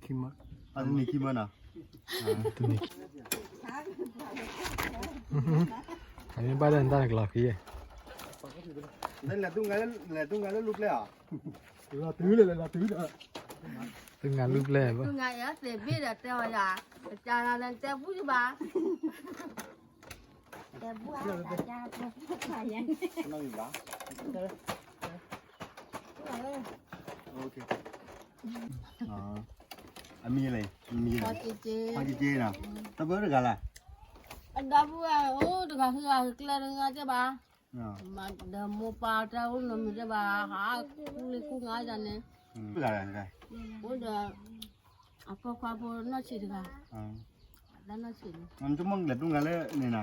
ခံမၢ, တနံၤခံမၢနီၤ, တနံၤ, အမ့ၢ်ဘၣ်ဒီးနတၢ်နကလီၤဃံ, လဲၤတူၢ်ငါလၢလူၢ်ပျဲၢ်ဧါ, လီၤတုၤလၢလီၤတုၤဒီး, တူၢ်ငါလူၢ်ပျဲၢ်ဘၣ်, တူၢ်ငါယသ့ၣ်ဘ့ၣ်ဒီးတဲအီၤယၤ, တၢ်လီၤလၢတဲပူၤယဘၣ် အမံၤလဲၣ်, အမံၤလဲၣ်, ဖါက့က့နီၤ, တၢ်ဘၣ်တဂၤလဲၣ်, အဒီပုၢ်ဝဲၢ်အိၣ်တဂၤဃုဂၤကျဲတဂၤကဲဘၣ်, ဒီးမိၢ်ပၢ်တၢ်အိၣ်နီတမံၤတဘၣ်, ဟးကူလံကူငါတၢ်န့ၣ်, အိၣ်ဒီး အဖိခွါဖိနီၢ်ဆံးတဂၤ, တၢ်နီၢ်ဆံးန့ၣ်, နတမ့ၢ်လဲၤတူၢ်ငါလၢန့ၣ်နီၤ,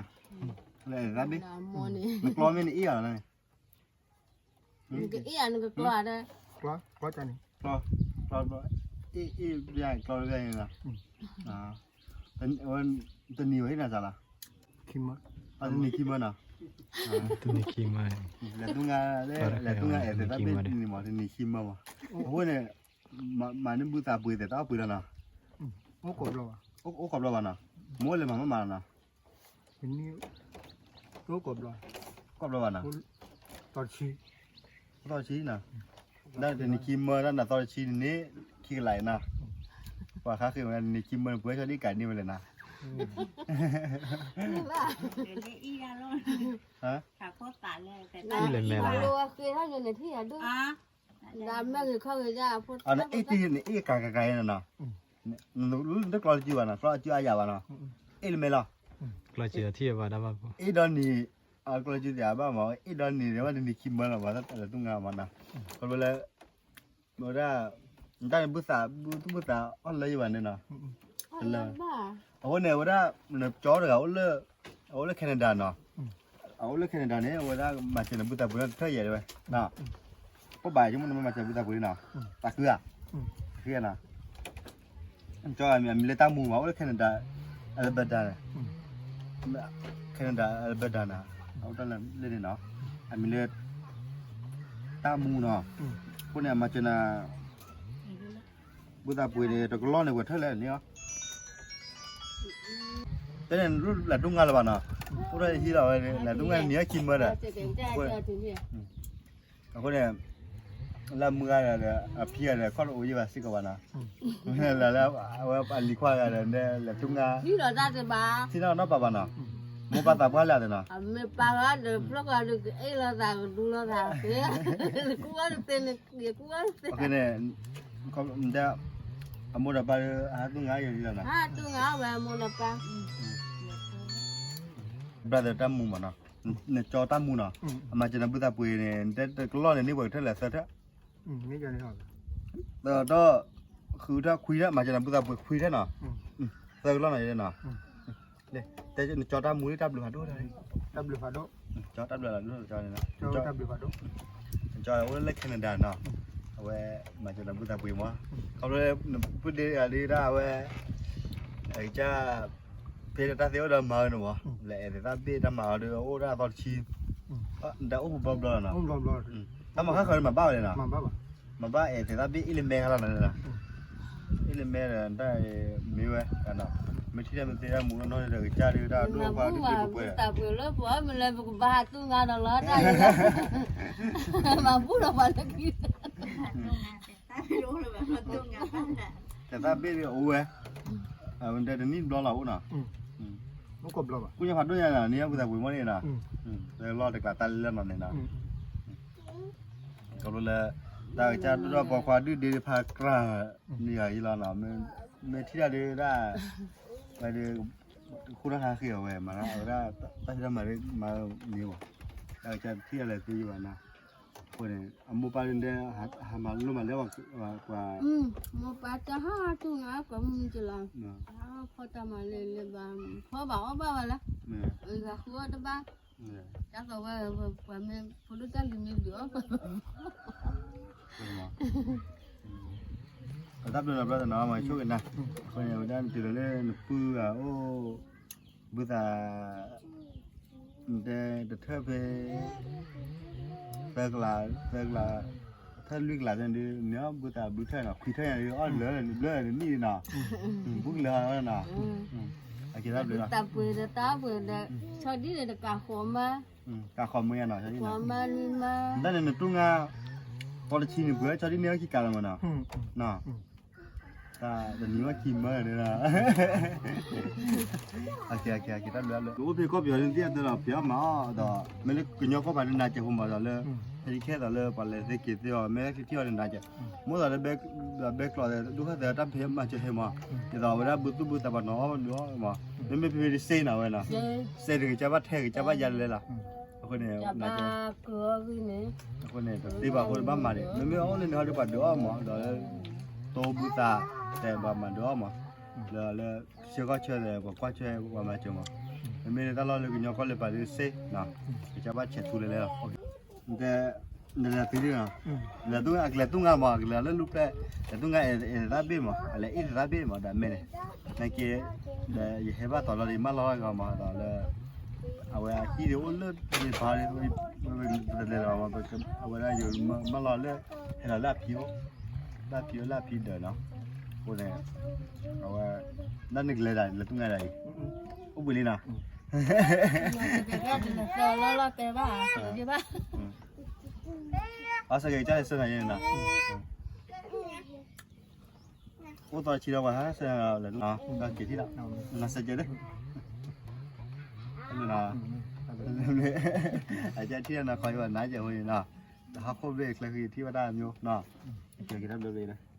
လဲၤသးဘ့ၣ်, နကျီမ့ၢ်နအ့ၣ်အီၤလီၤန့ၣ်, နကအ့ၣ်ဧါ နကကျီဧါဒီး, ကျီ, ကျီန့ၣ်, ကျီ, အ့ၣ်အ့ၣ်ဘျါ ကျီဘျါန့ၣ်လီၤ, တနံၤဝဲဟ့ၣ်နၤစးလီၤ, ခံမၢ, တနံၤခံမၢနီၤ, တနံၤခံမၢ, လဲၤတူၢ်ငါလၢ, လဲၤတူၢ်ငါအဲၣ်သ့ၣ်သးဘ့ၣ်န့ၣ်မး တနံၤခံမၢမး, အဃိန့ၣ် မၤန့ၢ်ဘုသးပှ့ၤသ့ၣ်တၢ်အီၣ်ပှ့ၤလီၤနီၤ, အိၣ်ကိးဘျီဘၣ်, အိၣ်ကိးဘျီဘၣ်နီၤ, မ့ၢ်အိၣ်လဲၤမၤမးမးလီၤနီၤ, အိၣ်ကိးဘျီ, ကိးဘျီဘၣ်နီၤ, သီတဆံ, သီတဆံနီၤ, ဒ်တနံၤခံမၢ ဒ်နသီတဆံန့ၣ် ခံကလးအံၤနီၤ, ပှၤဃါဃ့ဝဲတနံၤခံမၢန့ၣ် ပှဲၤဆီဒ်ကးန့ၢ်ဝဲလဲၣ်နီၤ, လဲၤမဲလီၤ, အ့ၣ်တံၢ်န့ၣ် အ့ၣ်ကၤကၤကၤနီၤ, နတကျီတစုဘၣ်နီၤ, ကျီအစုအယၤဘၣ်နီၤ, အ့ၣ်လၢမဲလီၤ, အ့ၣ်ဒီးန့ၣ်, အကျီစုသ့ၣ်အဘၣ်မး အ့ၣ်ဒီးန့ၣ် ဝဲတနံၤခံမၢလီၤ ပှၤတလဲၤတူၢ်ငါမးနီၤ, ခီဖျိလၢ မ့ၢ်ဝဲဒၣ်, နတၢ်န့ၣ်ဘုသး ဘုသူၣ်ဘုသးအီၣ်လၢယဘၣ်န့ၣ်နီၤ, တလၢ, အဃိန့ၣ် အဝဲဒၣ် နကၠီတဂၤ အအိၣ်လၢ Canada နီၤ, အအိၣ်လၢ Canada န့ၣ် အဝဲဒၣ်မၤစၢၤနဘုသးပှ့ၤနီၣ်တထၢၣ်ယဲၢ်ဝဲ, ပဘၣ်ယမ့ၢ်နမ့ၢ်မၤစၢၤဘုသးပှ့ၤနီၤ, သးခုဧါ, သးခုဧါနီၤ ကၠီအမံၤလၢတၢ်မူမး အိၣ်လၢ Canada, Alberta န့ၣ်, Canada Alberta န့ၣ်, အအိၣ်တၢ်လၢန့ၣ်နီၤ, အမံၤလၢ တၢ်မူနီၤ, အဃိန့ၣ် အမၤစၢၤနၤ, ဘုသးပှ့ၤန့ၣ် တကလီၢ်န့ၣ် ပှဲၤထၢၣ်လဲၣ်န့ၣ်လီၤ, တဲန့ၣ် လဲၤတူၢ်ငါလၢၤဘၣ်နီၤ, အိၣ်ဒီးဟံးလီၤဝဲ လဲၤတူၢ်ငါနံၤအခံမၢဒီး, အဃိန့ၣ် လၢမုၢ်ဂၤဒီး အဖံဂၤဒီး ခီၣ်တအိၣ်ယံၤဘၣ်စ့ၢ်ကီးဘၣ်နီၤ, လၢလၢ အဝဲအလံၤခွါဂၤဒီး လဲၤတူၢ်ငါ, ထံၣ်နီၣ်နီၢ်ပၤဘၣ်နီၤ, မိၢ်ပၢ်သးပှၢ်လၢအသးနီၤ, မ့ၢ်ပၢ်ဂၤဒီး ဖျီၣ်ဂၤဒီး ကအ့ၣ်လိာ်သး ကဒူလိာ်သး, ကူဝဲတသ့န့ၣ် ကူဝဲတသ့, အဃိန့ၣ် အမိၢ်ဒီးပၢ်ဒီး ဟးတူၢ်ငါယံၤလီၤနီၤ, ဟးတူၢ်ငါဝဲအမိၢ်ဒီးပၢ် brother တၢ်မူမးနီၤ, နကၠီတၢ်မူနီၤ, အမၤစၢၤနဘုသးပှ့ၤန့ၣ် တကလီၢ်န့ၣ် န့ၢ်ပှဲၤထၢၣ်လဲၣ်သၢထၢၣ်, ဒီး ဃုထၢၣ်ခွံထၢၣ် မၤစၢၤနဘုသးပှ့ၤခွံထၢၣ်နီၤ, သၢကလီၢ်နီၤနီၤ, နကၠီတၢ်မူန့ၣ် တၢ်ဘျုးဖးဒိၣ်, တၢ်ဘျုးဖးဒိၣ်, ကၠီတၢ်ဘျုးဖးဒိၣ်, ကၠီအိၣ်လၢ Canada နီၤ, အဝဲ မၤစၢၤနဘုသးပှ့ၤမး, ခီဖျိ နပုၢ်ဒ့အဒ့ဒၣ်အဝဲ အကစၢ် ဖဲတၢ်သ့အိၣ်ဒီးမၤအၢန့ၣ်မး, လဲၤအဲၣ်သ့ၣ်သၣ်ဘ့ၣ်တၢ်မၤအီၤဒီး အိၣ်ဒၣ်အသီတဆံ, နတၢ်အိၣ်ပူၤဘျီဘျီလီၤနီၤ, တၢ်မၤခါဃၢၤန့ၣ်မၤဘၣ်ဝဲလဲၣ်နီၤ, မၤဘၣ်အဲၣ်သ့ၣ်သၣ်ဘ့ၣ်အ့ၣ်လၢမဲခါလီၤနီၤ, အ့ၣ်လၢမဲဒီးတၢ်မ့ၢ်ဝဲ, မ့ၢ်ထံၣ်တၢ်မ့ၢ်သ့တၢ်မူနီၢ်နီၢ်ဒီး ကစၢ်ဒုးတၢ်ဒိၣ်ပှၢ် တၢ်ပှဲၤလၢပှဲၤ, ပကဘၣ်တူၢ်ငါဒီးလီၤတၢ်, မၤဘူၣ်ဒီးပှၤလၢခံ တသးဘ့ၣ်အိၣ်ဝဲ, တနံၣ်ဘျီလီၤအိၣ်နီၤ, ကိးညါဖးဒိၣ်ညါန့ၣ် ပသးပှ့ၤမီၢ်န့ၣ်နီၤ, လီၢ်တကျးတၢ်လၢနီၤန့ၣ်နီၤ, ခီဖျိလၢ တၢ်ကစၢ်ဒိၣ်ထီၣ်ပိာ်ခွါဒုၣ်ဒ့ဖးကြၢ်န့ၣ်ဂၤအံၤလီၤနီၤ, မ့ၢ်ထံၣ်တၢ်ဒုးဒၣ်, ဝဲဒုး ဃိထီၣ်ဟးဃ့အီၤဝဲ မၤဒၣ်ဝဲဒၣ် တၢ်ဖံးတၢ်မၤဒုးမၤန့ၢ်ဝဲ, တၢ်ကစၢ်တထံၣ်အလဲၤသ့ယဘၣ်နီၤ, အဃိန့ၣ် အမိၢ်ပၢ်ဒုး ဟးမၤလိမၤလဲၤဝဲ, ပှၤ မိၢ်ပၢ်တၢ်ဟးတူၢ်ငါကွၢ်မုၢ်ကလီၤ, ဖီတၢ်မၤလဲၤလဲၤဘၣ်, ဖီဘၣ်အီၣ်ဘၣ်ဝဲလၢ, ဂၤဃုအီၣ်တဘၣ်, တၢ်ကဝဲ ပှၤမ့ၢ်ဖိဒိၣ်တၢ်လံၤမ့ၢ်ဒုးအီၣ်, တၢ်ဘျုးနီၤ brother နီၤ မၤဆိၣ်ဂ့ၤနၤ, အဃိန့ၣ် ဝဲဒၣ်နတုၤလီၤလၢနပုၢ်ဂၤအိၣ်, ဘုသး နတဲတထၢၣ်ဖဲ သၢကလး သၢကလး တထၢၣ် တၢ်လွံၢ်ကလးန့ၣ်ဒုး န့ၣ်အီၣ်ဘုသးဘုထၢၣ်နီၤ ခွံထၢၣ်ညါဒုး အီၣ်လၢာ်ဘျၢၣ်န့ၣ်နံၣ်နီၤ ဘူးကလၢာ်နီၤ အကဲတၢ်ဘျုးနီၤ တၢ်ပှ့ၤဒီးတၢ်ပှ့ၤဒီး ဆီဒံၣ်န့ၣ်တကးဃီမါ ကးဃီမါနီၤ ဆီဒံၣ်နီၤ တၢ်န့ၣ်နတူၢ်ငါ ကီတဆံန့ၣ် ပှ့ၤဆီဒံၣ်န့ၣ်အီၣ်ခံကးလီၤမးနီၤ နီၤ တၢ်တနံၤအီၣ်ခံမၢန့ၣ်နီၤ ကအိၣ်ဖဲကီၢ်ပယီၤန့ၣ် သ့ၣ်အသၢဒီးဖံးအီၣ်မၤအီၣ်ဒီး မ့ၢ်လၢကညီကီၢ်ပၤန့ၣ် နၤစဲးဖိမးဒီးလၢ ဖဲဒံခဲသိးလၢပှၤလဲၤသ့က့ၤသ့အီၤ မ့ၢ်လၢခံထံၣ်အီၤန့ၣ် နၤစဲး မိၣ်သးလၢဘဲကျိးသ့ ဒူၣ်ဃၣ်သဲးတၢ်ဖံးမၤစၢၤဟဲမး ဒ်သိးအဝဲဒၣ်ဘုသူၣ်ဘုသးပှၤနီၤအီၣ်ဒုးအီၣ်မး မ့မ့ၢ်ဖဲဖဲဒံစ့နီၤဝဲနီၤ စဲးတဂ့ၤကဘၣ်ထဲဂ့ၤကဘၣ်ယါလဲၣ်လီၤ အဃိန့ၣ် နၤစဲး အဃိန့ၣ် တသ့ဘၣ်အဃိန့ၣ် ဘၣ်မၤဒံး မ့မ့ၢ်အီၣ်လၢန့ၣ်ဟီဒုးပှၤဒုးအီၣ်မး ဒီးလၢ တိဘုသး တဲဘၣ်မၤဒုးအီၣ်မး လၢလၢ ဆှၢကီၢ်ဆၢဒီး ပှၤကွၢ်ဆၢပှၤမၤစၢၤမး မ့မ့ၢ်လၢတၢ်လီၢ်လၢကညီကီၢ်လၢပာ်ဒုးစ့နီၤ ကဘၣ်ဆဲးထူလဲၤလဲၣ်လီၤ နလဲၤသုဒ်နီၤ လဲၤသူ အကလဲၤသူငါမး အကလဲၤလၢလူၢ်ပျဲၢ် လဲၤသူငါအဲၣ်သးဘ့ၣ်မး အလဲၤအ့ၣ်သးဘ့ၣ်မး ဒီးမဲာ်န့ၣ် နာ်က့ ဒီးယဟဲဘၣ်တီၤလီၤဒီး ယမၢလီၤဂၤမး ဒီးလၢ အဝဲအဟံၣ်ဒုးအိၣ်လၢန့ၣ်ဖးန့ၣ် ပတလဲၤလီၤ အဝဲဒၣ်ယမၢလီၤလၢ ဟဲလီၤလၢအဖံအိၣ် လၢအဖံအိၣ်လၢအဖံဒၢးနီၤ အဃိန့ၣ် အဝဲ ဒ်နကလဲၤဒၣ် လဲၤသူငါဒၣ်အံၤ အိၣ်ဘှံးလံနီၤ လၢလီၤတဲဘၣ် ဘၣ် အစကဲး ကစၢ်လၢဆၢနၤယဲန့ၣ်နီၤ အိၣ်သီတဆံဒီးပှၤဟးဆၢနၤလီၤ က့ၤထံၣ်ဒီး နစဲးကဲးလၢ အကထံၣ်ဒီးနခီယဘၣ်နၤကဲးဝဲန့ၣ်နီၤ တဟးခိၣ်ဘျ့ချၢဃံထံၣ်ဘၣ်တၢ်မျိုးနီၤ ကဲက့ၤတၢ်ဘျုးဘျုး